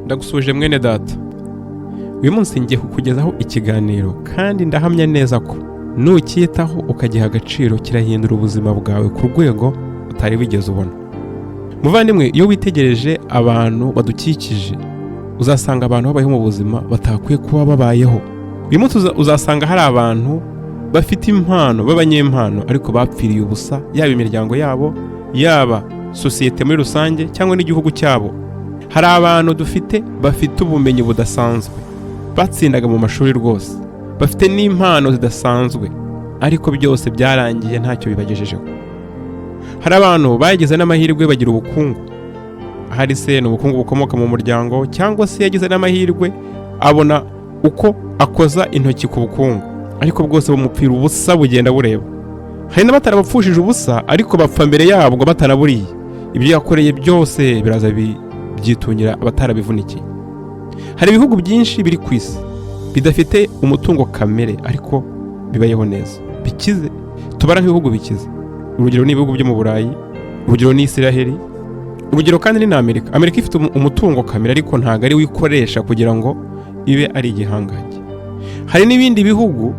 Ndagusuje mwene data. Uyu munsi ngiye kukugezaho ikiganiro, kandi ndahamya neza ko nucyitaho ukagiha agaciro kirahindura ubuzima bwawe ku rwego utari wigeze ubona. Muvandimwe, iyo witegereje abantu badukikije, uzasanga abantu babayeho mu buzima batakwiye kuba babayeho. Uyu munsi uzasanga hari abantu bafite impano, b'abanyempano, ariko bapfiriye ubusa, yaba imiryango yabo, yaba sosiyete muri rusange, cyangwa n'igihugu cyabo. Hari abantu dufite bafite ubumenyi budasanzwe, batsindaga mu mashuri rwose, bafite n'impano zidasanzwe, ariko byose byarangiye ntacyo bibagejejeho. Hari abantu bagize n'amahirwe bagira ubukungu, ahari se ni ubukungu bukomoka mu muryango, cyangwa se yagize n'amahirwe abona uko akoza intoki ku bukungu, ariko bwose bumupfira ubusa, bugenda bureba. Hari n'abatarabapfushije ubusa, ariko bapfa mbere yabwo batanaburiye. Ibyo yakoreye byose biraza byitungira abatarabivunikiye. Hari ibihugu byinshi biri ku isi bidafite umutungo kamere, ariko bibayeho neza, bikize, tubara nk'ibihugu bikize. Urugero ni ibihugu byo mu Burayi, urugero ni Isiraheli, urugero kandi ni na Amerika. Amerika ifite umutungo kamere, ariko ntabwo ari we ikoresha kugira ngo ibe ari igihangange. Hari n'ibindi bihugu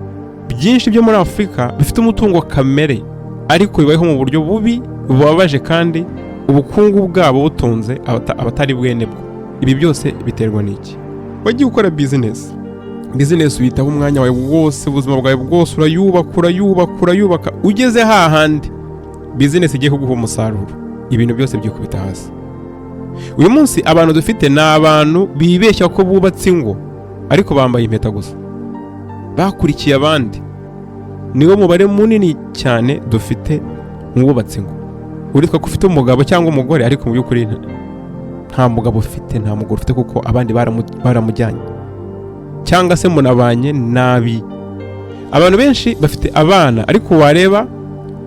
byinshi byo muri Afurika bifite umutungo kamere, ariko bibayeho mu buryo bubi bubabaje, kandi ubukungu bwabo butunze abatari bwene bwo. Ibi byose biterwa n'iki? Wagiye ukora bizinesi, bizinesi uyitaho umwanya wawe wose, ubuzima bwawe bwose, urayubaka, urayubaka, urayubaka. Ugeze hahandi bizinesi igiye kuguha umusaruro, ibintu byose byikubita hasi. Uyu munsi abantu dufite ni abantu bibeshya ko bubatse ingo, ariko bambaye impeta gusa, bakurikiye abandi. Niwo mubare munini cyane dufite mu bubatse ingo. Uritwa ko ufite umugabo cyangwa umugore, ariko mu by'ukuri nta mugabo ufite, nta mugore ufite, kuko abandi baramujyanye, cyangwa se munabanye nabi. Abantu benshi bafite abana, ariko wareba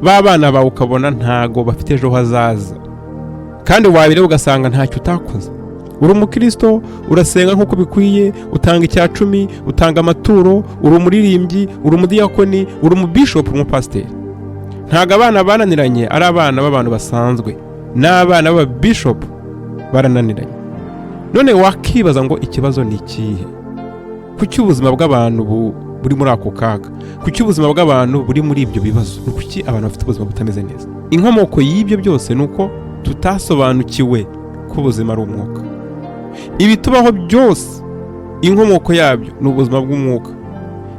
ba bana bawe ukabona ntago bafite ejo hazaza, kandi wabireba ugasanga ntacyo utakoze. Uri umukristo, urasenga nk'uko bikwiye, utanga icya cumi, utanga amaturo, uri umuririmbyi, uri umudiyakoni, uri umubishopu, umupasiteri. Ntabwo abana bananiranye ari abana b'abantu basanzwe, n'abana b'ababishopu barananiranye. None wakibaza ngo ikibazo ni ikihe? Kuki ubuzima bw'abantu buri muri ako kaga? Kuki ubuzima bw'abantu buri muri ibyo bibazo? Ni kuki abantu bafite ubuzima butameze neza? Inkomoko y'ibyo byose ni uko tutasobanukiwe ko ubuzima ari umwuka. Ibitubaho byose, inkomoko yabyo ni ubuzima bw'umwuka.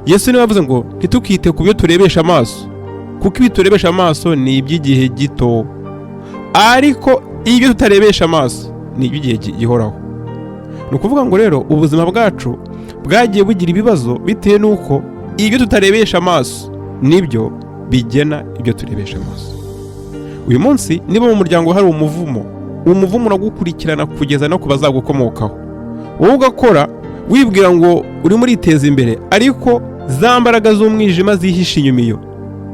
Yesu niwe wavuze ngo ntitukite ku byo turebesha amaso, kuko ibi turebesha amaso ni iby'igihe gito, ariko ibyo tutarebesha amaso ni iby'igihe gihoraho. Ni ukuvuga ngo rero ubuzima bwacu bwagiye bugira ibibazo bitewe n'uko ibyo tutarebesha amaso nibyo bigena ibyo turebesha amaso. Uyu munsi niba mu muryango hari umuvumo, uwo muvumo uragukurikirana kugeza no ku bazagukomokaho. Wowe ugakora wibwira ngo urimo uriteza imbere, ariko za mbaraga z'umwijima zihishe inyuma iyo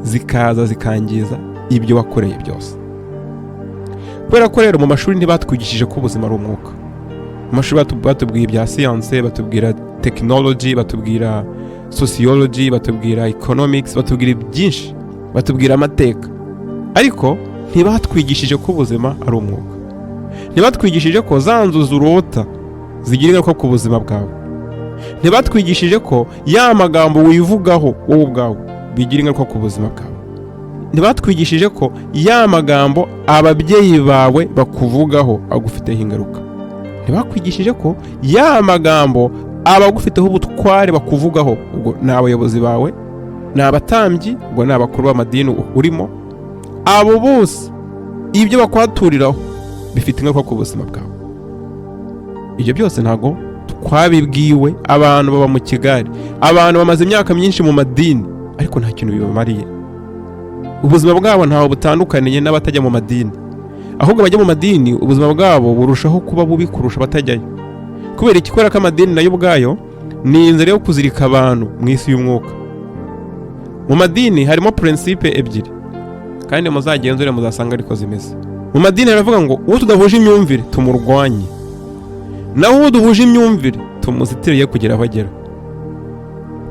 zikaza zikangiza ibyo wakoreye byose. Kubera ko rero mu mashuri ntibatwigishije ko ubuzima ari umwuka. Mu mashuri batubwiye ibya siyanse, batubwira tekinoloji, batubwira sociology, batubwira economics, batubwira byinshi, batubwira amateka, ariko ntibatwigishije ko ubuzima ari umwuka. Ntibatwigishije ko za nzu urota zigira ingaruka ku buzima bwawe. Ntibatwigishije ko ya magambo wivugaho wowe ubwawe bigira ingaruka ku buzima bwawe. Ntibatwigishije ko ya magambo ababyeyi bawe bakuvugaho agufiteho ingaruka. Ntibakwigishije ko ya magambo abagufiteho ubutware bakuvugaho, ubwo ni abayobozi bawe, ni abatambyi, ubwo ni abakuru b'amadini urimo, abo bose ibyo bakwaturiraho bifite ingaruka ku buzima bwawe. Ibyo byose ntabwo twabibwiwe. Abantu baba mu kigare, abantu bamaze imyaka myinshi mu madini, ariko nta kintu bibamariye. Ubuzima bwabo ntaho butandukaniye n'abatajya mu madini. Ahubwo abajya mu madini ubuzima bwabo burushaho kuba bubi kurusha abatajyayo. Kubera iki? Kubera ko amadini nayo ubwayo ni inzira yo kuzirika abantu mu isi y'umwuka. Mu madini harimo principe ebyiri, kandi muzagenzure muzasanga ariko zimeze. Mu madini haravuga ngo uwo tudahuje imyumvire tumurwanye, naho uwo duhuje imyumvire tumuzitiriye kugera aho agera.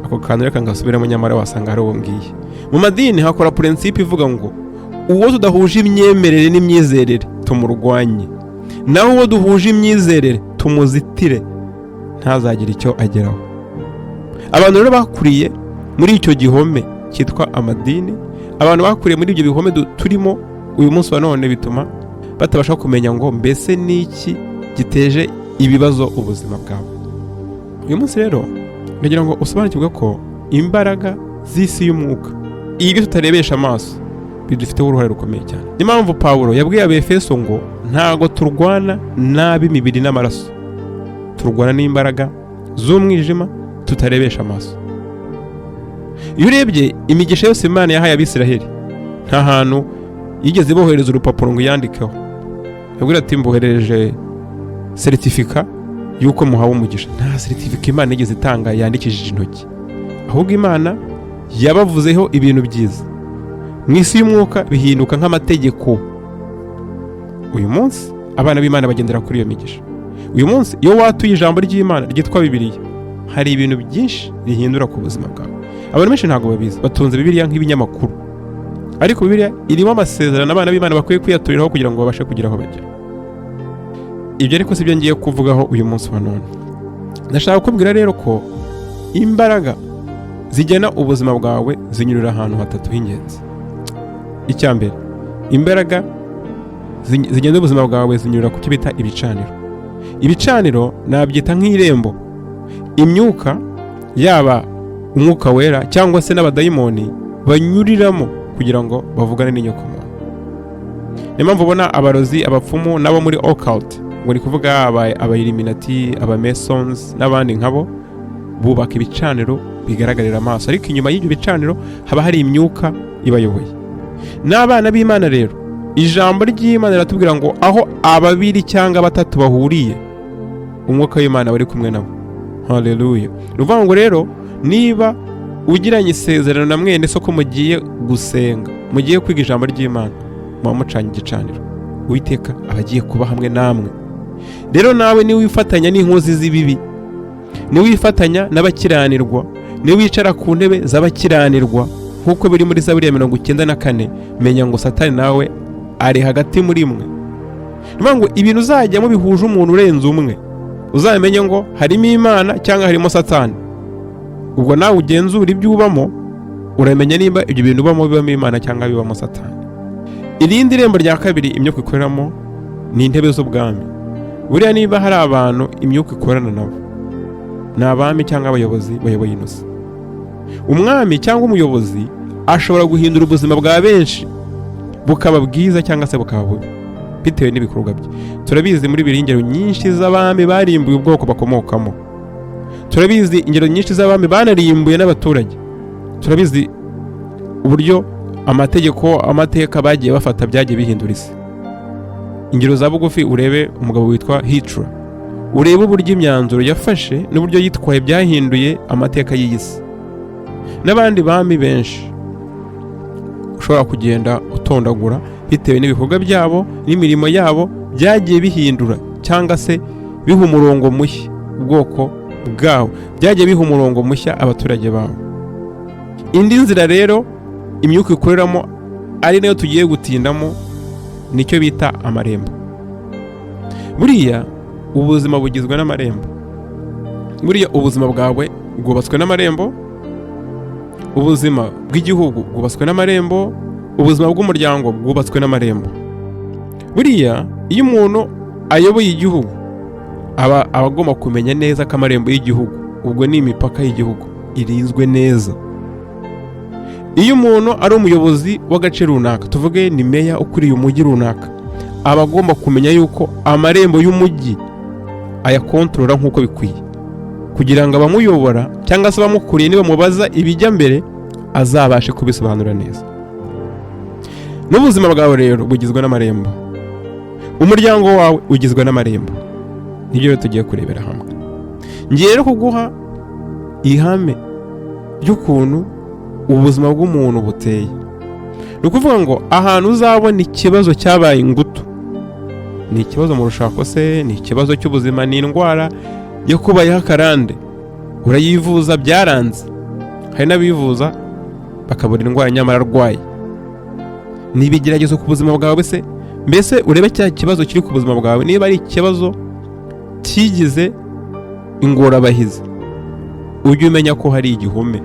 Ako kantu reka ngasubiremo, nyamara wasanga hari uwo mbwiye. Mu madini hakora principe ivuga ngo uwo tudahuje imyemerere n'imyizerere tumurwanye, naho uwo duhuje imyizerere tumuzitire ye kugera aho agera. Tumuzitire ntazagire icyo ageraho. Abantu rero bakuriye muri icyo gihome cyitwa amadini, abantu bakuriye muri ibyo bihome turimo uyu munsi wa none, bituma batabasha kumenya ngo mbese ni iki giteje ibibazo ubuzima bwabo. Uyu munsi rero ndagira ngo usobanukirwe ko imbaraga z'isi y'umwuka, ibyo tutarebesha amaso, bidufiteho uruhare rukomeye cyane. Niyo mpamvu Pawulo yabwiye Abefeso ngo ntago turwana n'ab'imibiri n'amaraso, turwana n'imbaraga z'umwijima tutarebesha amaso. Iyo urebye imigisha yose Imana yahaye Abisiraheli, nta hantu yigeze ibohereza urupapuro ngo iyandikeho, yabwira ati: "Mboherereje certificat y'uko muhawe umugisha." Nta certificat Imana yigeze itanga yandikishije intoki, ahubwo Imana yabavuzeho ibintu byiza, mu isi y'umwuka bihinduka nk'amategeko. Uyu munsi abana b'Imana bagendera kuri iyo migisha. Uyu munsi iyo watuye ijambo ry'Imana ryitwa Bibiliya, hari ibintu byinshi rihindura ku buzima bwawe. Abantu benshi ntabwo babizi, batunze Bibiliya nk'ibinyamakuru, ariko Bibiliya irimo amasezerano abana b'Imana bakwiye kwiyaturiraho kugira ngo babashe kugira aho bagera. Ibyo ariko si byo ngiye kuvugaho uyu munsi wa none. Ndashaka kukubwira rero ko imbaraga zigena ubuzima bwawe zinyurira ahantu hatatu h'ingenzi. Icya mbere, imbaraga zigena ubuzima bwawe zinyurira ku cyo bita ibicaniro. Ibicaniro nabyita nk'irembo imyuka, yaba Umwuka Wera cyangwa se n'abadayimoni, banyuriramo kugira ngo bavugane n'inyokomuntu. Niyo mpamvu ubona abarozi, abapfumu n'abo muri occult, ngo ni kuvuga aba Illuminati, aba Masons n'abandi nkabo, bubaka ibicaniro bigaragarira amaso, ariko inyuma y'ibyo bicaniro haba hari imyuka ibayoboye. N'abana b'Imana rero, ijambo ry'Imana riratubwira ngo aho ababiri cyangwa batatu bahuriye, Umwuka w'Imana wari kumwe nabo. Haleluya! Ni ukuvuga ngo rero niba ugiranye isezerano na mwene so ko mugiye gusenga, mugiye kwiga ijambo ry'Imana, muba mucanye igicaniro, Uwiteka aba agiye kuba hamwe namwe. Rero nawe niwifatanya n'inkozi z'ibibi, niwifatanya n'abakiranirwa, niwicara ku ntebe z'abakiranirwa, nk'uko biri muri Zaburi ya 94, menya ngo Satani nawe ari hagati muri mwe. Ni ukuvuga ngo ibintu uzajyamo bihuje umuntu urenze umwe, uzamenye ngo harimo Imana cyangwa harimo Satani. Ubwo nawe ugenzura ibyo ubamo, uramenya nimba ibyo bintu ubamo bibamo Imana cyangwa bibamo Satani. Irindi rembo rya kabiri imyuka ikoreramo ni intebe z'ubwami. Buriya niba hari abantu imyuka ikorana nabo, ni abami cyangwa abayobozi bayoboye ino si. Umwami cyangwa umuyobozi ashobora guhindura ubuzima bwa benshi bukaba bwiza cyangwa se bukaba bubi bitewe n'ibikorwa bye. Turabizi muri bibiri ingero nyinshi z'abami barimbuye ubwoko bakomokamo. Turabizi ingero nyinshi z'abami banarimbuye n'abaturage. Turabizi uburyo amategeko, amateka bagiye bafata byagiye bihindura isi. Ingero za bugufi, urebe umugabo witwa Hitler, urebe uburyo imyanzuro yafashe n'uburyo yitwaye byahinduye amateka y'iyi si, n'abandi bami benshi ushobora kugenda utondagura, bitewe n'ibikorwa byabo n'imirimo yabo byagiye bihindura cyangwa se biha umurongo mushya ubwoko bwabo, byagiye biha umurongo mushya abaturage babo. Indi nzira rero imyuka ikoreramo, ari nayo tugiye gutindamo, nicyo bita amarembo. Buriya ubuzima bugizwe n'amarembo. Buriya ubuzima bwawe bwubatswe n'amarembo, ubuzima bw'igihugu bwubatswe n'amarembo, ubuzima bw'umuryango bwubatswe n'amarembo. Buriya iyo umuntu ayoboye igihugu, aba agomba kumenya neza ko amarembo y'igihugu, ubwo ni imipaka y'igihugu, irinzwe neza. Iyo umuntu ari umuyobozi w'agace runaka, tuvuge ni meya ukuriye umujyi runaka, aba agomba kumenya yuko amarembo y'umujyi ayakontorora nk'uko bikwiye, kugira ngo abamuyobora cyangwa se abamukuriye nibamubaza ibijya mbere azabashe kubisobanura neza. N'ubuzima bwawe rero bugizwe n'amarembo, umuryango wawe ugizwe n'amarembo. Nibyo rero tugiye kurebera hamwe. Ngiye rero kuguha ihame ry'ukuntu ubuzima bw'umuntu buteye. Ni ukuvuga ngo ahantu uzabona ikibazo cyabaye ingutu, ni ikibazo mu rushako se, ni ikibazo cy'ubuzima, ni indwara yo kubayeho akarande, urayivuza byaranze, hari n'abivuza bakabura indwara nyamara arwaye, ni ibigeragezo ku buzima bwawe se, mbese urebe cya kibazo kiri ku buzima bwawe niba ari ikibazo cyigize ingorabahizi, ujye umenya ko hari igihome.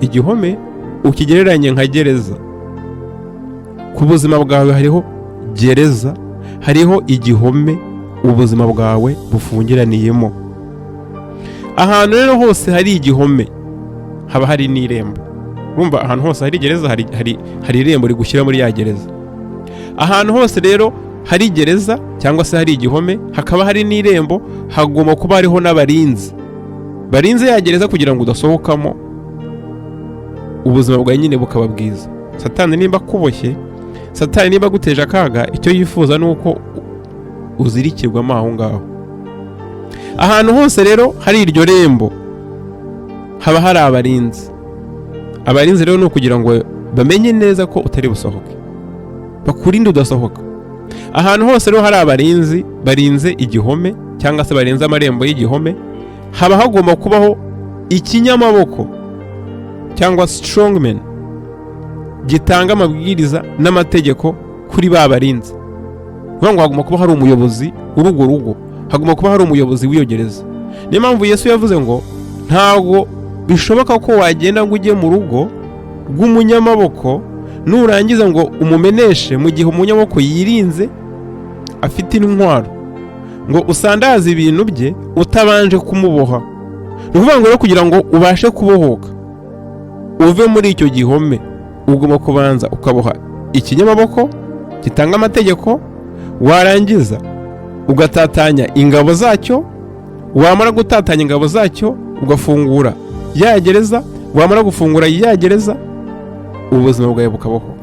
Igihome ukigereranye nka gereza. Ku buzima bwawe hariho gereza, hariho igihome ubuzima bwawe bufungiraniyemo. Ahantu rero hose hari igihome haba hari n'irembo. Urumva, ahantu hose hari gereza hari irembo rigushyira muri ya gereza. Ahantu hose rero hari gereza cyangwa se hari igihome, hakaba hari n'irembo, hagomba kuba hariho n'abarinzi barinze ya gereza kugira ngo udasohokamo, ubuzima bwawe nyine bukaba bwiza. Satani nimba akuboshye, Satani niba aguteje akaga, icyo yifuza ni uko uzirikirwamo aho ngaho. Ahantu hose rero hari iryo rembo haba hari abarinzi. Abarinzi rero ni ukugira ngo bamenye neza ko utari busohoke, bakurinde udasohoka. Ahantu hose rero hari abarinzi barinze igihome cyangwa se barinze amarembo y'igihome, haba hagomba kubaho ikinyamaboko cyangwa strongman gitanga amabwiriza n'amategeko kuri ba barinzi. Kuvuga ngo hagomba kuba hari umuyobozi w'urwo rugo, hagomba kuba hari umuyobozi w'iyo gereza. Niyo mpamvu Yesu yavuze ngo ntabwo bishoboka ko wagenda ngo ujye mu rugo rw'umunyamaboko, nurangiza ngo umumeneshe mu gihe umunyamaboko yirinze afite intwaro, ngo usandaze ibintu bye utabanje kumuboha. Ni ukuvuga ngo rero kugira ngo ubashe kubohoka uve muri icyo gihome, ugomba kubanza ukaboha ikinyamaboko gitanga amategeko, warangiza ugatatanya ingabo zacyo, wamara gutatanya ingabo zacyo ugafungura ya gereza, wamara gufungura ya gereza ubuzima bwawe bukabohoka.